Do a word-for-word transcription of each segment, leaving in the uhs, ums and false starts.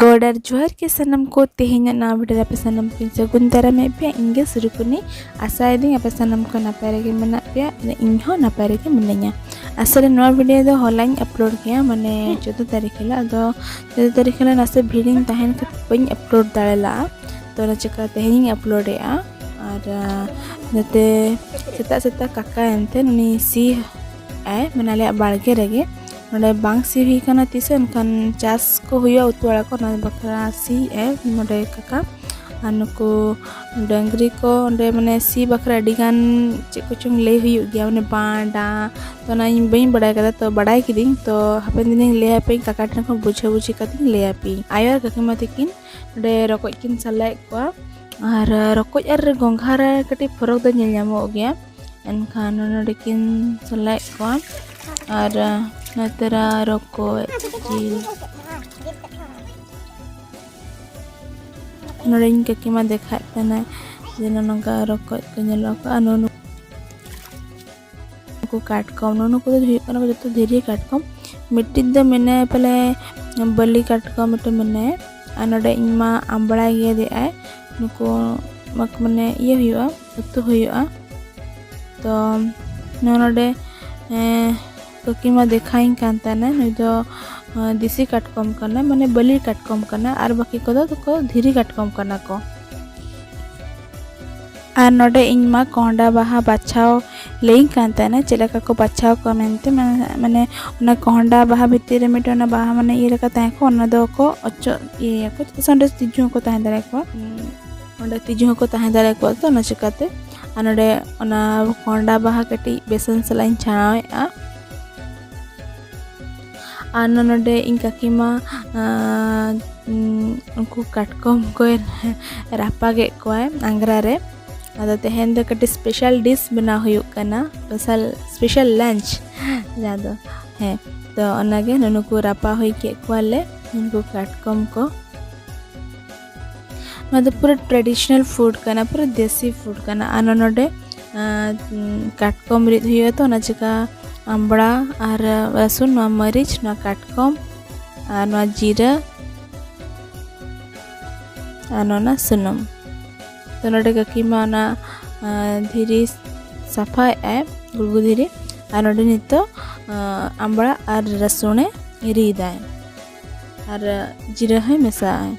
ᱜᱚᱰ ᱟᱨ ᱡᱚᱦᱟᱨ ᱜᱮ ᱥᱟᱱᱟᱢ ᱠᱚ᱾ ᱛᱮᱦᱮᱧᱟᱜ ᱱᱟᱣᱟ video ᱨᱮ ᱟᱯᱮ ᱥᱟᱱᱟᱢ ᱠᱚᱧ ᱥᱟᱹᱜᱩᱱ ᱫᱟᱨᱟᱢᱮᱫ ᱯᱮᱭᱟ᱾ ᱤᱧ ᱜᱮ ᱥᱩᱨᱩᱠᱩᱱᱤ᱾ ᱟᱥᱟᱭᱮᱫᱟᱹᱧ ᱟᱯᱮ ᱥᱟᱱᱟᱢ ᱠᱚ ᱱᱟᱯᱟᱭ ᱨᱮᱜᱮ ᱢᱮᱱᱟᱜ ᱯᱮᱭᱟ, ᱤᱧ ᱦᱚᱸ ᱱᱟᱯᱟᱭ ᱨᱮᱜᱮ ᱢᱤᱱᱟᱹᱧᱟ᱾ ᱟᱥᱚᱞᱮ ᱱᱚᱣᱟ video ᱫᱚ ᱦᱚᱞᱟᱧ upload ᱜᱮᱭᱟ, ᱢᱟᱱᱮ ᱪᱳᱫᱫᱳ ᱛᱟᱹᱨᱤᱠᱷ ᱦᱤᱞᱳᱜ᱾ ᱟᱫᱚ ᱪᱳᱫᱫᱳ ᱛᱟᱹᱨᱤᱠᱷ ᱦᱤᱞᱳᱜ ᱱᱟᱥᱮ ᱵᱷᱤᱲᱤᱧ ᱛᱟᱦᱮᱱ ᱠᱷᱟᱹᱛᱤᱨ ᱵᱟᱹᱧ upload ᱫᱟᱲᱮ ᱞᱟᱜᱼᱟ, ᱛᱚ ᱚᱱᱟ ᱪᱤᱠᱟ ᱛᱮᱦᱮᱧᱤᱧ upload ᱮᱫᱼᱟ᱾ ᱟᱨ ᱟᱸ, ᱡᱟᱛᱮ ᱥᱮᱛᱟᱜ ᱥᱮᱛᱟᱜ ᱠᱟᱠᱟ ᱮᱱᱛᱮ ᱩᱱᱤ ᱥᱤ ᱟᱭ, ᱢᱟᱱᱮ ᱟᱞᱮᱭᱟᱜ ᱵᱟᱲᱜᱮ ᱨᱮᱜᱮ᱾ ᱱᱚᱰᱮ ᱵᱟᱝ ᱥᱤ ᱦᱩᱭ ᱠᱟᱱᱟ ᱛᱤᱥ ᱦᱚᱸ, ᱮᱱᱠᱷᱟᱱ ᱪᱟᱥ ᱠᱚ ᱦᱩᱭᱩᱜᱼᱟ, ᱩᱛᱩ ᱟᱲᱟᱜ ᱠᱚ, ᱚᱱᱟ ᱵᱟᱠᱷᱨᱟ ᱥᱤ ᱮ ᱱᱚᱰᱮ ᱠᱟᱠᱟ᱾ ᱟᱨ ᱱᱩᱠᱩ ᱰᱟᱹᱝᱨᱤ ᱠᱚ ᱚᱸᱰᱮ ᱢᱟᱱᱮ ᱥᱤ ᱵᱟᱠᱷᱨᱟ ᱟᱹᱰᱤ ᱜᱟᱱ ᱪᱮᱫ ᱠᱚᱪᱚᱝ ᱞᱟᱹᱭ ᱦᱩᱭᱩᱜ ᱜᱮᱭᱟ, ᱢᱟᱱᱮ ᱵᱟᱸᱰᱟ, ᱛᱚ ᱚᱱᱟ ᱤᱧ ᱵᱟᱹᱧ ᱵᱟᱲᱟᱭ ᱠᱟᱫᱟ, ᱛᱚ ᱵᱟᱲᱟᱭ ᱠᱤᱫᱟᱹᱧ, ᱛᱚ ᱦᱟᱯᱮᱱ ᱫᱤᱱᱤᱧ ᱞᱟᱹᱭ ᱟᱯᱮᱭᱟᱹᱧ, ᱠᱟᱠᱟ ᱴᱷᱮᱱ ᱠᱷᱚᱱ ᱵᱩᱡᱷᱟᱹ ᱵᱩᱡᱷᱤ ᱠᱟᱛᱮᱧ ᱞᱟᱹᱭ ᱟᱯᱮᱭᱟᱹᱧ᱾ ᱟᱭᱳ ᱟᱨ ᱠᱟᱠᱤᱢᱟ ᱛᱟᱹᱠᱤᱱ ᱱᱚᱰᱮ ᱨᱚᱠᱚᱡ ᱠᱤᱱ ᱥᱟᱞᱟᱭᱮᱫ ᱠᱚᱣᱟ, ᱟᱨ ᱨᱚᱠᱚᱡ ᱟᱨ ᱜᱚᱝᱜᱷᱟ ᱨᱮ ᱠᱟᱹᱴᱤᱡ ᱯᱷᱚᱨᱚᱠ ᱫᱚ ᱧᱮᱞ ᱧᱟᱢᱚᱜ ᱜᱮᱭᱟ᱾ ᱮᱱᱠᱷᱟᱱ ᱱᱚᱰᱮ ᱠᱤᱱ ᱥᱟᱞᱟᱭᱮᱫ ᱠᱚᱣᱟ᱾ ᱟᱨ ᱱᱚᱛᱮᱨᱟ ᱨᱚᱠᱚᱡ ᱡᱤᱞ᱾ ᱱᱚᱰᱮ ᱤᱧ ᱠᱟᱹᱠᱤᱢᱟ ᱫᱮᱠᱷᱟᱣᱮᱫ ᱛᱟᱦᱮᱱᱟ ᱡᱮ ᱱᱚᱜᱼᱚ ᱱᱚᱝᱠᱟ ᱨᱚᱠᱚᱡ ᱠᱚ ᱧᱮᱞᱚᱜ ᱟᱠᱚ᱾ ᱟᱨ ᱱᱩᱜᱼᱩ ᱱᱩᱠᱩ ᱠᱟᱴᱠᱚᱢ, ᱱᱩᱜᱼᱩ ᱱᱩᱠᱩ ᱫᱚ ᱦᱩᱭᱩᱜ ᱠᱟᱱᱟ ᱠᱚ ᱡᱚᱛᱚ ᱫᱷᱤᱨᱤ ᱠᱟᱴᱠᱚᱢ᱾ ᱢᱤᱫᱴᱤᱡ ᱫᱚ ᱢᱮᱱᱟᱭᱟ ᱯᱟᱞᱮ ᱵᱟᱹᱞᱤ ᱠᱟᱴᱠᱚᱢ, ᱢᱤᱫᱴᱤᱡ ᱢᱮᱱᱟᱭᱟ᱾ ᱟᱨ ᱱᱚᱰᱮ ᱤᱧ ᱢᱟ ᱟᱢᱵᱽᱲᱟ ᱜᱮᱫᱮᱜᱼᱟᱭ᱾ ᱱᱩᱠᱩ ᱢᱟ ᱢᱟᱱᱮ ᱤᱭᱟᱹ ᱦᱩᱭᱩᱜᱼᱟ, ᱩᱛᱩ ᱦᱩᱭᱩᱜᱼᱟ᱾ ᱛᱚ ᱱᱚᱜᱼᱚ ᱱᱚᱰᱮ, ᱮᱸ, ᱠᱟᱹᱠᱤ ᱢᱟ ᱫᱮᱠᱷᱟᱣᱤᱧ ᱠᱟᱱ ᱛᱟᱦᱮᱱᱟ, ᱱᱩᱭ ᱫᱚ, ᱮᱸ, ᱫᱮᱥᱤ ᱠᱟᱴᱠᱚᱢ ᱠᱟᱱᱟ, ᱢᱟᱱᱮ ᱵᱟᱹᱞᱤ ᱠᱟᱴᱠᱚᱢ ᱠᱟᱱᱟ, ᱟᱨ ᱵᱟᱹᱠᱤ ᱠᱚᱫᱚ ᱫᱚᱠᱚ ᱫᱷᱤᱨᱤ ᱠᱟᱴᱠᱚᱢ ᱠᱟᱱᱟ ᱠᱚ᱾ ᱟᱨ ᱱᱚᱰᱮ ᱤᱧ ᱢᱟ ᱠᱚᱦᱰᱟ ᱵᱟᱦᱟ ᱵᱟᱪᱷᱟᱣ ᱞᱟᱹᱭᱤᱧ ᱠᱟᱱ ᱛᱟᱦᱮᱱᱟ, ᱪᱮᱫ ᱞᱮᱠᱟ ᱠᱚ ᱵᱟᱪᱷᱟᱣ ᱠᱚᱣᱟ ᱢᱮᱱᱛᱮ, ᱢᱟᱱᱮ, ᱢᱟᱱᱮ ᱚᱱᱟ ᱠᱚᱦᱰᱟ ᱵᱟᱦᱟ ᱵᱷᱤᱛᱤᱨ ᱨᱮ ᱢᱤᱫᱴᱮᱱ ᱚᱱᱟ ᱵᱟᱦᱟ ᱢᱟᱱᱮ ᱤᱭᱟᱹ ᱞᱮᱠᱟ ᱛᱟᱦᱮᱸ ᱠᱚᱜ, ᱚᱱᱟ ᱫᱚᱠᱚ ᱚᱪᱚᱜ ᱤᱭᱟᱹᱭᱟᱠᱚ, ᱪᱮᱫᱟᱜ ᱥᱮ ᱚᱸᱰᱮ ᱛᱤᱡᱩ ᱦᱚᱸᱠᱚ ᱛᱟᱦᱮᱸ ᱫᱟᱲᱮᱭᱟᱠᱚᱣᱟ᱾ ᱚᱸᱰᱮ ᱛᱤᱡᱩ ᱦᱚᱸᱠᱚ ᱛᱟᱦᱮᱸ ᱫᱟᱲᱮᱭᱟᱠᱚᱣᱟ, ᱛᱚ ᱚᱱᱟ ᱪᱤᱠᱟᱹᱛᱮ᱾ ᱟᱨ ᱱᱚᱰᱮ ᱚᱱᱟ ᱠᱚᱦᱰᱟ ᱵᱟᱦᱟ ᱠᱟᱹᱴᱤᱡ ᱵᱮᱥᱚᱱ ᱥᱟᱞᱟᱜ ᱤᱧ ᱪᱷᱟᱲᱟᱣᱮᱫᱼᱟ᱾ ᱟᱨ ᱱᱚ-, ᱱᱚᱰᱮ ᱤᱧ ᱠᱟᱹᱠᱤᱢᱟ, ᱟᱸ, ᱩᱱᱠᱩ ᱠᱟᱴᱠᱚᱢ ᱠᱚᱭ ᱨᱟᱯᱟᱜᱮᱫ ᱠᱚᱣᱟᱭ ᱟᱝᱜᱽᱨᱟ ᱨᱮ᱾ ᱟᱫᱚ ᱛᱮᱦᱮᱧ ᱫᱚ ᱠᱟᱹᱴᱤᱡ special dish ᱵᱮᱱᱟᱣ ᱦᱩᱭᱩᱜ ᱠᱟᱱᱟ, special, special lunch ᱡᱟᱦᱟᱸ ᱫᱚ, ᱦᱮᱸ, ᱛᱚ ᱚᱱᱟᱜᱮ ᱱᱩᱱᱩᱠᱩ ᱨᱟᱯᱟ ᱦᱩᱭ ᱠᱮᱫ ᱠᱚᱣᱟᱞᱮ, ᱱᱩᱠᱩ ᱠᱟᱴᱠᱚᱢ ᱠᱚ᱾ ᱱᱚᱣᱟ ᱫᱚ ᱯᱩᱨᱟᱹ traditional food ᱠᱟᱱᱟ, ᱯᱩᱨᱟᱹ ᱫᱮᱥᱤ food ᱠᱟᱱᱟ᱾ ᱟᱨ ᱱᱚᱰᱮ, ᱟᱸ, ᱠᱟᱴᱠᱚᱢ ᱨᱤᱫ ᱦᱩᱭᱩᱜᱼᱟ, ᱛᱚ ᱚᱱᱟ ᱪᱤᱠᱟ ᱟᱢᱵᱽᱲᱟ ᱟᱨ ᱨᱟᱹᱥᱩᱱ, ᱱᱚᱣᱟ ᱢᱟᱹᱨᱤᱪ, ᱱᱚᱣᱟ ᱠᱟᱴᱠᱚᱢ ᱟᱨ ᱱᱚᱣᱟ ᱡᱤᱨᱟᱹ ᱟᱨ ᱱᱚᱣᱟ ᱥᱩᱱᱩᱢ᱾ ᱛᱚ ᱱᱚᱰᱮ ᱠᱟᱹᱠᱤ ᱢᱟ ᱚᱱᱟ, ᱟᱸ, ᱫᱷᱤᱨᱤ ᱥᱟᱯᱷᱟᱭᱮᱫᱼᱟᱭ, ᱜᱩᱲᱜᱩ ᱫᱷᱤᱨᱤ, ᱟᱨ ᱱᱚᱰᱮ ᱱᱤᱛᱚᱜ, ᱟᱸ, ᱟᱢᱵᱽᱲᱟ ᱟᱨ ᱨᱟᱹᱥᱩᱱᱮ ᱨᱤᱫᱟᱭ ᱟᱨ ᱡᱤᱨᱟᱹ ᱦᱚᱸᱭ ᱢᱮᱥᱟᱜᱼᱟᱭ᱾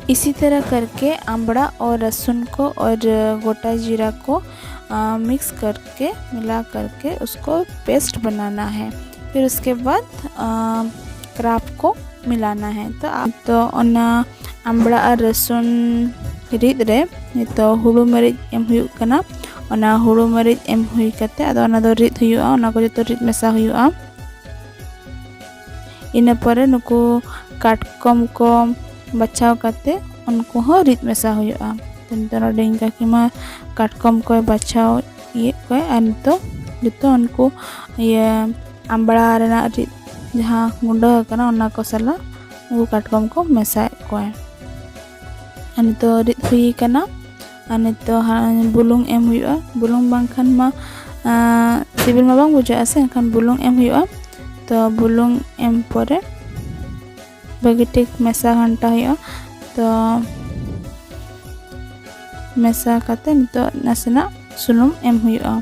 इसी तरह करके आमड़ा और लहसुन को और गोटा जीरा को, अ, मिक्स करके, मिला करके उसको पेस्ट बनाना है। फिर उसके बाद, अ, क्रैब को मिलाना है। तो आप, तो ᱚᱱᱟ ᱟᱢᱵᱽᱲᱟ ᱟᱨ ᱨᱟᱹᱥᱩᱱ ᱨᱤᱫ ᱨᱮ ᱱᱤᱛᱚᱜ ᱦᱩᱲᱩ ᱢᱟᱹᱨᱤᱪ ᱮᱢ ᱦᱩᱭᱩᱜ ᱠᱟᱱᱟ᱾ ᱚᱱᱟ ᱦᱩᱲᱩ ᱢᱟᱹᱨᱤᱪ ᱮᱢ ᱦᱩᱭ ᱠᱟᱛᱮ ᱟᱫᱚ ᱚᱱᱟ ᱫᱚ ᱨᱤᱫ ᱦᱩᱭᱩᱜᱼᱟ, ᱚᱱᱟ ᱠᱚ ᱡᱚᱛᱚ ᱨᱤᱫ ᱢᱮᱥᱟ ᱦᱩᱭᱩᱜᱼᱟ᱾ ᱤᱱᱟᱹ ᱯᱚᱨᱮ ᱱᱩᱠᱩ ᱠᱟᱴᱠᱚᱢ ᱠᱚ ᱵᱟᱪᱷᱟᱣ ᱠᱟᱛᱮ ᱩᱱᱠᱩ ᱦᱚᱸ ᱨᱤᱫ ᱢᱮᱥᱟ ᱦᱩᱭᱩᱜᱼᱟ᱾ ᱛᱚ ᱱᱤᱛᱚᱜ ᱱᱚᱰᱮ ᱤᱧ ᱠᱟᱹᱠᱤ ᱢᱟ ᱠᱟᱴᱠᱚᱢ ᱠᱚᱭ ᱵᱟᱪᱷᱟᱣ ᱤᱭᱟᱹ ᱠᱚᱣᱟᱭ, ᱟᱨ ᱱᱤᱛᱚᱜ ᱡᱚᱛᱚ ᱩᱱᱠᱩ ᱤᱭᱟᱹ ᱟᱢᱵᱽᱲᱟ ᱨᱮᱱᱟᱜ ᱨᱤᱫ ᱡᱟᱦᱟᱸ ᱜᱩᱸᱰᱟᱹ ᱟᱠᱟᱱᱟ ᱚᱱᱟ ᱠᱚ ᱥᱟᱞᱟᱜ ᱩᱱᱠᱩ ᱠᱟᱴᱠᱚᱢ ᱠᱚ ᱢᱮᱥᱟᱭᱮᱫ ᱠᱚᱣᱟ᱾ ᱟᱨ ᱱᱤᱛᱚᱜ ᱨᱤᱫ ᱦᱩᱭ ᱠᱟᱱᱟ᱾ ᱟᱨ ᱱᱤᱛᱚᱜ ᱦᱟᱸᱜ ᱵᱩᱞᱩᱝ ᱮᱢ ᱦᱩᱭᱩᱜᱼᱟ᱾ ᱵᱩᱞᱩᱝ ᱵᱟᱝᱠᱷᱟᱱ ᱢᱟ, ᱟᱸ, ᱥᱤᱵᱤᱞ ᱢᱟ ᱵᱟᱝ ᱵᱩᱡᱷᱟᱹᱜᱼᱟ ᱥᱮ, ᱮᱱᱠᱷᱟᱱ ᱵᱩᱞᱩᱝ ᱮᱢ ᱦᱩᱭᱩᱜᱼᱟ᱾ ᱛᱚ ᱵᱩᱞᱩᱝ ᱮᱢ ᱯᱚᱨᱮ ᱵᱷᱟᱹᱜᱤ ᱴᱷᱤᱠ ᱢᱮᱥᱟ ᱜᱷᱟᱱᱴᱟ ᱦᱩᱭᱩᱜᱼᱟ᱾ ᱛᱚ ᱢᱮᱥᱟ ᱠᱟᱛᱮ ᱱᱤᱛᱚᱜ ᱱᱟᱥᱮᱱᱟᱜ ᱥᱩᱱᱩᱢ ᱮᱢ ᱦᱩᱭᱩᱜᱼᱟ᱾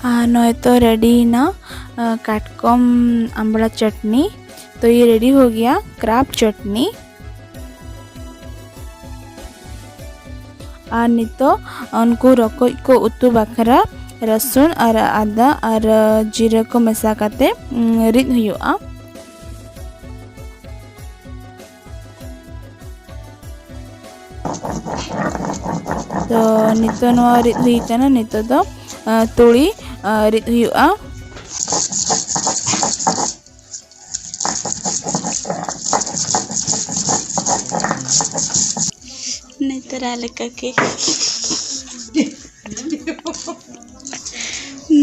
ᱟᱨ ᱱᱚᱜᱼᱚᱭ ᱛᱚ ᱨᱮᱰᱤᱭᱮᱱᱟ, ᱟᱸ, ᱠᱟᱴᱠᱚᱢ ᱟᱢᱵᱽᱲᱟ ᱪᱟᱴᱱᱤ᱾ ᱛᱚ ᱭᱮ ᱨᱮᱰᱤ ᱦᱳ ᱜᱮᱭᱟ ᱠᱨᱟᱵ ᱪᱟᱴᱱᱤ᱾ ᱟᱨ ᱱᱤᱛᱚᱜ ᱩᱱᱠᱩ ᱨᱚᱠᱚᱡ ᱠᱚ ᱩᱛᱩ ᱵᱟᱠᱷᱨᱟ ᱨᱟᱹᱥᱩᱱ ᱟᱨ ᱟᱫᱟ ᱟᱨ ᱡᱤᱨᱟᱹ ᱠᱚ ᱢᱮᱥᱟ ᱠᱟᱛᱮ, ᱩᱸ, ᱨᱤᱫ ᱦᱩᱭᱩᱜᱼᱟ᱾ ᱛᱚ ᱱᱤᱛᱚᱜ ᱱᱚᱣᱟ ᱨᱤᱫ ᱦᱩᱭ ᱠᱟᱱᱟ᱾ ᱱᱤᱛᱚᱜ ᱫᱚ, ᱟᱸ, ᱛᱩᱲᱤ ᱟᱨ ᱨᱤᱫ ᱦᱩᱭᱩᱜᱼᱟ᱾ ᱱᱤᱛᱟᱨᱟ ᱞᱮᱠᱟ ᱜᱮ᱾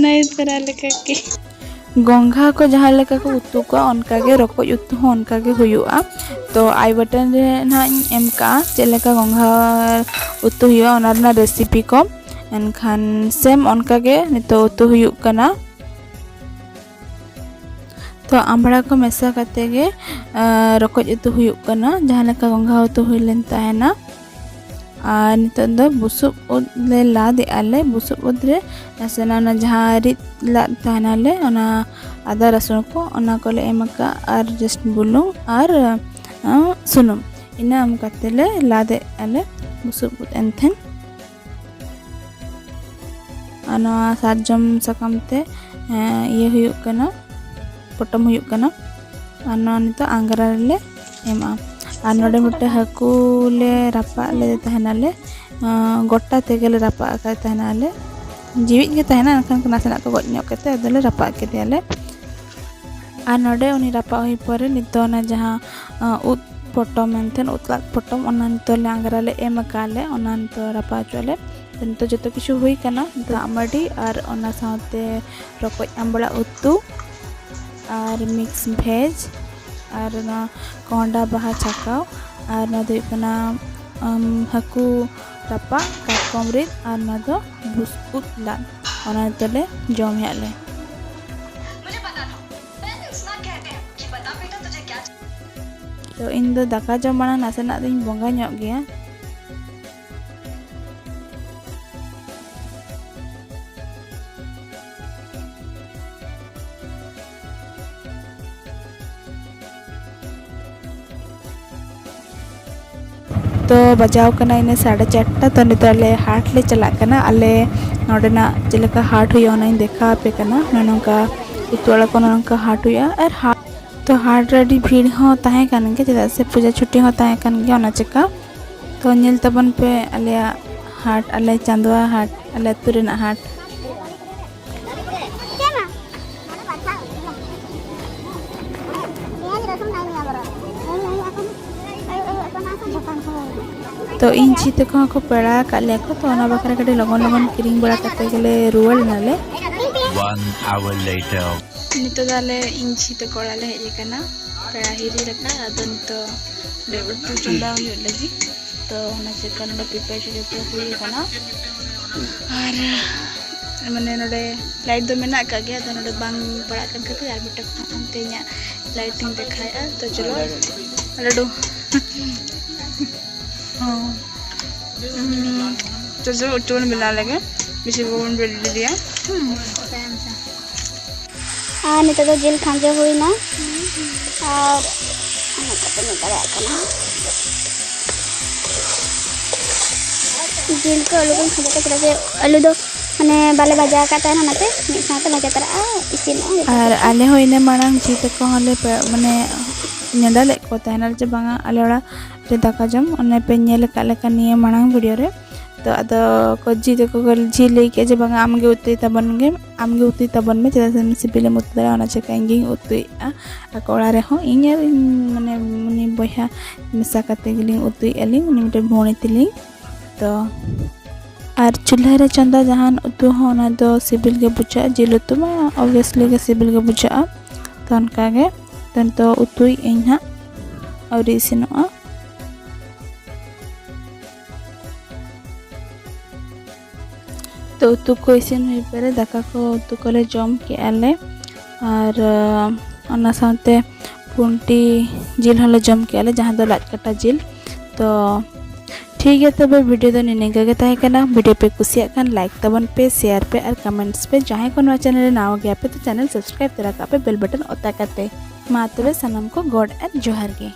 ᱱᱤᱛᱟᱨᱟ ᱞᱮᱠᱟ ᱜᱮ᱾ ᱜᱚᱝᱜᱷᱟ ᱠᱚ ᱡᱟᱦᱟᱸ ᱞᱮᱠᱟ ᱠᱚ ᱩᱛᱩ ᱠᱚᱣᱟ, ᱚᱱᱠᱟ ᱜᱮ ᱨᱚᱠᱚᱡ ᱩᱛᱩ ᱦᱚᱸ ᱚᱱᱠᱟ ᱜᱮ ᱦᱩᱭᱩᱜᱼᱟ᱾ ᱛᱚ, ᱟᱭ ᱵᱟᱴᱚᱱ ᱨᱮ ᱱᱟᱦᱟᱜ ᱤᱧ ᱮᱢ ᱠᱟᱜᱼᱟ ᱪᱮᱫ ᱞᱮᱠᱟ ᱜᱚᱝᱜᱷᱟ ᱩᱛᱩ ᱦᱩᱭᱩᱜᱼᱟ, ᱚᱱᱟ ᱨᱮᱱᱟᱜ ᱨᱮᱥᱤᱯᱤ ᱠᱚ᱾ ᱮᱱᱠᱷᱟᱱ ᱥᱮᱢ ᱚᱱᱠᱟ ᱜᱮ ᱱᱤᱛᱚᱜ ᱩᱛᱩ ᱦᱩᱭᱩᱜ ᱠᱟᱱᱟ᱾ ᱛᱚ, ᱟᱢᱲᱟ ᱠᱚ ᱢᱮᱥᱟ ᱠᱟᱛᱮ ᱜᱮ, ᱟᱸ, ᱨᱚᱠᱚᱡ ᱩᱛᱩ ᱦᱩᱭᱩᱜ ᱠᱟᱱᱟ, ᱡᱟᱦᱟᱸ ᱞᱮᱠᱟ ᱜᱚᱝᱜᱷᱟ ᱩᱛᱩ ᱦᱩᱭ ᱞᱮᱱ ᱛᱟᱦᱮᱱᱟ᱾ ᱟᱨ ᱱᱤᱛᱚᱜ ᱫᱚ ᱵᱩᱥᱩᱵ ᱩᱫ ᱞᱮ ᱞᱟᱫ ᱮᱜᱼᱟ ᱞᱮ᱾ ᱵᱩᱥᱩᱵ ᱩᱫ ᱨᱮ ᱱᱟᱥᱮᱱᱟᱜ ᱚᱱᱟ ᱡᱟᱦᱟᱸ ᱨᱤᱫ ᱞᱟᱫ ᱛᱟᱦᱮᱱᱟᱞᱮ, ᱚᱱᱟ ᱟᱫᱟ ᱨᱟᱹᱥᱩᱱ ᱠᱚ, ᱚᱱᱟ ᱠᱚᱞᱮ ᱮᱢ ᱟᱠᱟᱫᱼᱟ᱾ ᱟᱨ just ᱵᱩᱞᱩᱝ ᱟᱨ, ᱟᱸ, ᱥᱩᱱᱩᱢ, ᱤᱱᱟᱹ ᱮᱢ ᱠᱟᱛᱮ ᱞᱮ ᱞᱟᱫ ᱮᱜᱼᱟ ᱞᱮ ᱵᱩᱥᱩᱵ ᱩᱫ ᱮᱱᱛᱷᱮᱱ᱾ ᱟᱨ ᱱᱚᱣᱟ ᱥᱟᱨᱡᱚᱢ ᱥᱟᱠᱟᱢ ᱛᱮ, ᱮᱸ, ᱤᱭᱟᱹ ᱦᱩᱭᱩᱜ ᱠᱟᱱᱟ, ᱯᱚᱴᱚᱢ ᱦᱩᱭᱩᱜ ᱠᱟᱱᱟ᱾ ᱟᱨ ᱱᱚᱣᱟ ᱱᱤᱛᱚᱜ ᱟᱝᱜᱽᱨᱟ ᱨᱮᱞᱮ ᱮᱢᱟ᱾ ᱟᱨ ᱱᱚᱰᱮ ᱢᱤᱫᱴᱮᱱ ᱦᱟᱹᱠᱩ ᱞᱮ ᱨᱟᱯᱟᱜ ᱞᱮᱫᱮ ᱛᱟᱦᱮᱱᱟᱞᱮ, ᱟᱸ, ᱜᱚᱴᱟ ᱛᱮᱜᱮ ᱞᱮ ᱨᱟᱯᱟᱜ ᱟᱠᱟᱫ ᱛᱟᱦᱮᱱᱟᱞᱮ᱾ ᱡᱤᱣᱤᱫ ᱜᱮ ᱛᱟᱦᱮᱱᱟ, ᱮᱱᱠᱷᱟᱱ ᱱᱟᱥᱮᱱᱟᱜ ᱠᱚ ᱜᱚᱡ ᱧᱚᱜ ᱠᱟᱛᱮ ᱟᱫᱚᱞᱮ ᱨᱟᱯᱟᱜ ᱠᱮᱫᱮᱭᱟᱞᱮ᱾ ᱟᱨ ᱱᱚᱰᱮ ᱩᱱᱤ ᱨᱟᱯᱟᱜ ᱦᱩᱭ ᱯᱚᱨᱮ ᱱᱤᱛᱚᱜ ᱚᱱᱟ ᱡᱟᱦᱟᱸ, ᱟᱸ, ᱩᱫ ᱯᱚᱴᱚᱢ ᱮᱱᱛᱮ ᱩᱫ ᱞᱟᱫ ᱯᱚᱴᱚᱢ, ᱚᱱᱟ ᱱᱤᱛᱚᱜ ᱞᱮ ᱟᱝᱜᱽᱨᱟ ᱞᱮ ᱮᱢ ᱟᱠᱟᱫ ᱞᱮ, ᱚᱱᱟ ᱱᱤᱛᱚᱜ ᱨᱟᱯᱟᱜ ᱦᱚᱪᱚ ᱟᱞᱮ᱾ ᱱᱤᱛᱚᱜ ᱡᱚᱛᱚ ᱠᱤᱪᱷᱩ ᱦᱩᱭ ᱠᱟᱱᱟ, ᱫᱟᱜ ᱢᱟᱹᱰᱤ ᱟᱨ ᱚᱱᱟ ᱥᱟᱶᱛᱮ ᱨᱚᱠᱚᱡ ᱟᱢᱵᱽᱲᱟ ᱩᱛᱩ ᱟᱨ mix veg ᱟᱨ ᱚᱱᱟ ᱠᱚᱸᱦᱰᱟ ᱵᱟᱦᱟ ᱪᱷᱟᱠᱟᱣ ᱟᱨ ᱱᱚᱣᱟ ᱫᱚ ᱦᱩᱭᱩᱜ ᱠᱟᱱᱟ, ᱟᱢ, ᱦᱟᱹᱠᱩ ᱨᱟᱯᱟᱜ, ᱠᱟᱴᱠᱚᱢ ᱨᱤᱫ ᱟᱨ ᱱᱚᱣᱟ ᱫᱚ ᱵᱩᱥᱩᱵ ᱩᱫ ᱞᱟᱫ᱾ ᱚᱱᱟ ᱱᱤᱛᱚᱜ ᱞᱮ ᱡᱚᱢ ᱦᱮᱡ ᱞᱮ᱾ ᱛᱚ, ᱤᱧ ᱫᱚ ᱫᱟᱠᱟ ᱡᱚᱢ ᱢᱟᱲᱟᱝ ᱱᱟᱥᱮᱱᱟᱜ ᱫᱚᱧ ᱵᱚᱸᱜᱟ ᱧᱚᱜ ᱜᱮᱭᱟ᱾ ᱛᱚ, ᱵᱟᱡᱟᱣ ᱠᱟᱱᱟ ᱤᱱᱟᱹ ᱥᱟᱲᱮ ᱪᱟᱨᱴᱟ᱾ ᱛᱚ, ᱱᱤᱛᱚᱜ ᱟᱞᱮ ᱦᱟᱴ ᱞᱮ ᱪᱟᱞᱟᱜ ᱠᱟᱱᱟ᱾ ᱟᱞᱮ ᱱᱚᱰᱮᱱᱟᱜ ᱪᱮᱫ ᱞᱮᱠᱟ ᱦᱟᱴ ᱦᱩᱭᱩᱜᱼᱟ, ᱚᱱᱟᱧ ᱫᱮᱠᱷᱟᱣ ᱟᱯᱮ ᱠᱟᱱᱟ᱾ ᱱᱚᱜᱼᱚ ᱱᱚᱝᱠᱟ ᱩᱛᱩ ᱟᱲᱟᱜ ᱠᱚ ᱱᱚᱜᱼᱚ ᱱᱚᱝᱠᱟ ᱦᱟᱴ ᱦᱩᱭᱩᱜᱼᱟ᱾ ᱟᱨ ᱦᱟᱴ, ᱛᱚ, ᱦᱟᱴ ᱨᱮ ᱟᱹᱰᱤ ᱵᱷᱤᱲ ᱦᱚᱸ ᱛᱟᱦᱮᱸ ᱠᱟᱱ ᱜᱮᱭᱟ, ᱪᱮᱫᱟᱜ ᱥᱮ ᱯᱩᱡᱟᱹ ᱪᱷᱩᱴᱤ ᱦᱚᱸ ᱛᱟᱦᱮᱸ ᱠᱟᱱ ᱜᱮᱭᱟ, ᱚᱱᱟ ᱪᱮᱠᱟ᱾ ᱛᱚ, ᱧᱮᱞ ᱛᱟᱵᱚᱱ ᱯᱮ ᱟᱞᱮᱭᱟᱜ ᱦᱟᱴ, ᱟᱞᱮ ᱪᱟᱸᱫᱣᱟ ᱦᱟᱴ, ᱟᱞᱮ ᱟᱹᱛᱩ ᱨᱮᱱᱟᱜ ᱦᱟᱴ᱾ ᱛᱚ ᱤᱧ ᱡᱷᱤ ᱛᱟᱠᱚ ᱦᱚᱸᱠᱚ ᱯᱮᱲᱟ ᱟᱠᱟᱫ ᱞᱮᱭᱟ ᱠᱚ, ᱛᱚ ᱚᱱᱟ ᱵᱟᱠᱷᱨᱟ ᱠᱟᱹᱴᱤᱡ ᱞᱚᱜᱚᱱ ᱞᱚᱜᱚᱱ ᱠᱤᱨᱤᱧ ᱵᱟᱲᱟ ᱠᱟᱛᱮ ᱜᱮᱞᱮ ᱨᱩᱣᱟᱹᱲ ᱮᱱᱟᱞᱮ᱾ One hour later. ᱱᱤᱛᱚᱜ ᱫᱚ ᱟᱞᱮ ᱤᱧ ᱡᱷᱤ ᱛᱟᱠᱚ ᱚᱲᱟᱜ ᱞᱮ ᱦᱮᱡ ᱟᱠᱟᱱᱟ, ᱯᱮᱲᱟ ᱦᱤᱨᱤ ᱞᱮᱠᱟ᱾ ᱟᱫᱚ ᱱᱤᱛᱚᱜ ᱚᱸᱰᱮ ᱩᱛᱩ ᱪᱚᱸᱫᱟ ᱦᱩᱭᱩᱜ ᱞᱟᱹᱜᱤᱫ, ᱛᱚ ᱚᱱᱟ ᱪᱮᱠᱟ ᱱᱚᱰᱮ ᱯᱨᱤᱯᱟᱨᱮᱥᱚᱱ ᱡᱚᱛᱚ ᱦᱩᱭ ᱟᱠᱟᱱᱟ᱾ ᱟᱨ ᱢᱟᱱᱮ ᱱᱚᱰᱮ ᱞᱟᱭᱤᱴ ᱫᱚ ᱢᱮᱱᱟᱜ ᱟᱠᱟᱫ ᱜᱮᱭᱟ, ᱟᱫᱚ ᱱᱚᱰᱮ ᱵᱟᱝ ᱯᱟᱲᱟᱜ ᱠᱟᱱ ᱠᱷᱟᱹᱛᱤᱨ ᱟᱨ ᱢᱤᱫᱴᱟᱝ ᱯᱷᱳᱱ ᱛᱮ ᱤᱧᱟᱹᱜ ᱞᱟᱭᱤᱴ ᱤᱧ ᱫᱮᱠᱷᱟᱣᱮᱫᱼᱟ᱾ ᱛᱚ ᱪᱚᱞᱚ ᱞᱟᱹᱰᱩ᱾ ᱦᱚᱸ᱾ ᱦᱩᱸ, ᱛᱚ ᱪᱚᱞᱚ ᱩᱛᱩ ᱵᱚᱱ ᱵᱮᱱᱟᱣ ᱞᱮᱜᱮ, ᱵᱮᱥᱤ ᱵᱟᱵᱚᱱ ᱵᱮᱞ ᱞᱮᱫᱮᱭᱟ᱾ ᱦᱩᱸ᱾ ᱟᱨ ᱱᱤᱛᱚᱜ ᱫᱚ ᱡᱤᱞ ᱠᱷᱟᱸᱡᱚ ᱦᱩᱭᱱᱟ, ᱟᱨ ᱚᱱᱟ ᱠᱟᱛᱮ ᱧᱮᱞ ᱫᱟᱲᱮᱭᱟᱜ ᱠᱟᱱᱟ᱾ ᱡᱤᱞ ᱠᱚ ᱟᱹᱞᱩ ᱠᱚᱧ ᱠᱷᱟᱸᱡᱚ ᱠᱮᱫᱟ, ᱪᱮᱫᱟᱜ ᱥᱮ ᱟᱹᱞᱩ ᱫᱚ ᱢᱟᱱᱮ ᱵᱟᱞᱮ ᱵᱷᱟᱡᱟ ᱟᱠᱟᱫ ᱛᱟᱦᱮᱱᱟ, ᱚᱱᱟᱛᱮ ᱢᱤᱫ ᱥᱟᱶᱛᱮ ᱵᱷᱟᱡᱟ ᱛᱚᱨᱟᱜᱼᱟ, ᱤᱥᱤᱱᱚᱜᱼᱟ ᱡᱚᱛᱚ ᱟᱨ ᱠᱤᱪᱷᱩ᱾ ᱟᱞᱮ ᱦᱚᱸ ᱤᱱᱟᱹ ᱢᱟᱲᱟᱝ ᱡᱷᱤ ᱛᱟᱠᱚ ᱦᱚᱸᱞᱮ ᱯᱮ-, ᱢᱟᱱᱮ ᱱᱮᱰᱟ ᱞᱮᱫ ᱠᱚ ᱛᱟᱦᱮᱱᱟ ᱡᱮ ᱵᱟᱝᱟ ᱟᱞᱮ ᱚᱲᱟᱜ ᱨᱮ ᱫᱟᱠᱟ ᱡᱚᱢ, ᱚᱱᱮ ᱯᱮ ᱧᱮᱞ ᱟᱠᱟᱫ ᱞᱮᱠᱟ ᱱᱤᱭᱟᱹ ᱢᱟᱲᱟᱝ ᱵᱷᱤᱰᱤᱭᱳ ᱨᱮ᱾ ᱛᱚ ᱟᱫᱚ ᱠᱚ ᱡᱷᱤ ᱛᱟᱠᱚ ᱠᱚ ᱡᱷᱤ ᱞᱟᱹᱭ ᱠᱮᱫ ᱡᱮ ᱵᱟᱝᱟ ᱟᱢᱜᱮ ᱩᱛᱩᱭ ᱛᱟᱵᱚᱱ ᱜᱮ, ᱟᱢᱜᱮ ᱩᱛᱩᱭ ᱛᱟᱵᱚᱱ ᱢᱮ, ᱪᱮᱫᱟᱜ ᱥᱮ ᱥᱤᱵᱤᱞᱮᱢ ᱩᱛᱩ ᱫᱟᱲᱮᱭᱟᱜᱼᱟ, ᱚᱱᱟ ᱪᱤᱠᱟᱹ ᱤᱧᱜᱤᱧ ᱩᱛᱩᱭᱮᱫᱼᱟ᱾ ᱟᱠᱚ ᱚᱲᱟᱜ ᱨᱮᱦᱚᱸ ᱤᱧ ᱟᱨ ᱤᱧ ᱢᱟᱱᱮ ᱩᱱᱤ ᱵᱚᱭᱦᱟ ᱢᱮᱥᱟ ᱠᱟᱛᱮ ᱜᱮᱞᱤᱧ ᱩᱛᱩᱭᱮᱫᱼᱟ ᱞᱤᱧ, ᱩᱱᱤ ᱢᱤᱫᱴᱮᱱ ᱵᱷᱩᱣᱟᱹᱬᱤ ᱛᱟᱹᱞᱤᱧ᱾ ᱛᱚ ᱟᱨ ᱪᱩᱞᱦᱟᱹ ᱨᱮ ᱪᱚᱸᱫᱟ ᱡᱟᱦᱟᱱ ᱩᱛᱩ ᱦᱚᱸ ᱚᱱᱟ ᱫᱚ ᱥᱤᱵᱤᱞ ᱜᱮ ᱵᱩᱡᱷᱟᱹᱜᱼᱟ, ᱡᱤᱞ ᱩᱛᱩ ᱢᱟ obviously ᱜᱮ ᱥᱤᱵᱤᱞ ᱜᱮ ᱵᱩᱡᱷᱟᱹᱜᱼᱟ᱾ ᱛᱚ ᱚᱱᱠᱟ ᱜᱮ ᱛᱚ ᱱᱤᱛᱚᱜ ᱩᱛᱩᱭᱮᱫ ᱟᱹᱧ ᱦᱟᱸᱜ, ᱟᱹᱣᱨᱤ ᱤᱥᱤᱱᱚᱜᱼᱟ᱾ ᱛᱚ ᱩᱛᱩ ᱠᱚ ᱤᱥᱤᱱ ᱦᱩᱭ ᱯᱚᱨᱮ ᱫᱟᱠᱟ ᱠᱚ ᱩᱛᱩ ᱠᱚᱞᱮ ᱡᱚᱢ ᱠᱮᱜᱼᱟ ᱞᱮ, ᱟᱨ ᱚᱱᱟ ᱥᱟᱶᱛᱮ ᱯᱩᱱᱴᱤ ᱡᱤᱞ ᱦᱚᱸᱞᱮ ᱡᱚᱢ ᱠᱮᱜᱼᱟ ᱞᱮ, ᱡᱟᱦᱟᱸ ᱫᱚ ᱞᱟᱡ ᱠᱟᱴᱟ ᱡᱤᱞ᱾ ᱛᱚ ᱴᱷᱤᱠ ᱜᱮᱭᱟ, ᱛᱚᱵᱮ ᱵᱷᱤᱰᱤᱭᱳ ᱫᱚ ᱱᱤᱱᱟᱹᱜ ᱜᱮ ᱛᱟᱦᱮᱸ ᱠᱟᱱᱟ᱾ ᱵᱷᱤᱰᱤᱭᱳ ᱯᱮ ᱠᱩᱥᱤᱭᱟᱜ ᱠᱷᱟᱱ ᱞᱟᱭᱤᱠ ᱛᱟᱵᱚᱱ ᱯᱮ, ᱥᱮᱭᱟᱨ ᱯᱮ ᱟᱨ ᱠᱚᱢᱮᱱᱴᱥ ᱯᱮ᱾ ᱡᱟᱦᱟᱸᱭ ᱠᱚ ᱱᱚᱣᱟ ᱪᱮᱱᱮᱞ ᱨᱮ ᱱᱟᱣᱟ ᱜᱮᱭᱟ ᱯᱮ, ᱛᱚ ᱪᱮᱱᱮᱞ ᱥᱟᱵᱥᱠᱨᱟᱭᱤᱵ ᱛᱚᱨᱟ ᱠᱟᱜ ᱯᱮ ᱵᱮᱞ ᱵᱟᱴᱚᱱ ᱚᱛᱟ ᱠᱟᱛᱮ᱾ ᱢᱟ ᱛᱚᱵᱮ ᱥᱟᱱᱟᱢ ᱠᱚ ᱜᱚᱰ ᱟᱨ ᱡᱚᱦᱟᱨ ᱜᱮ᱾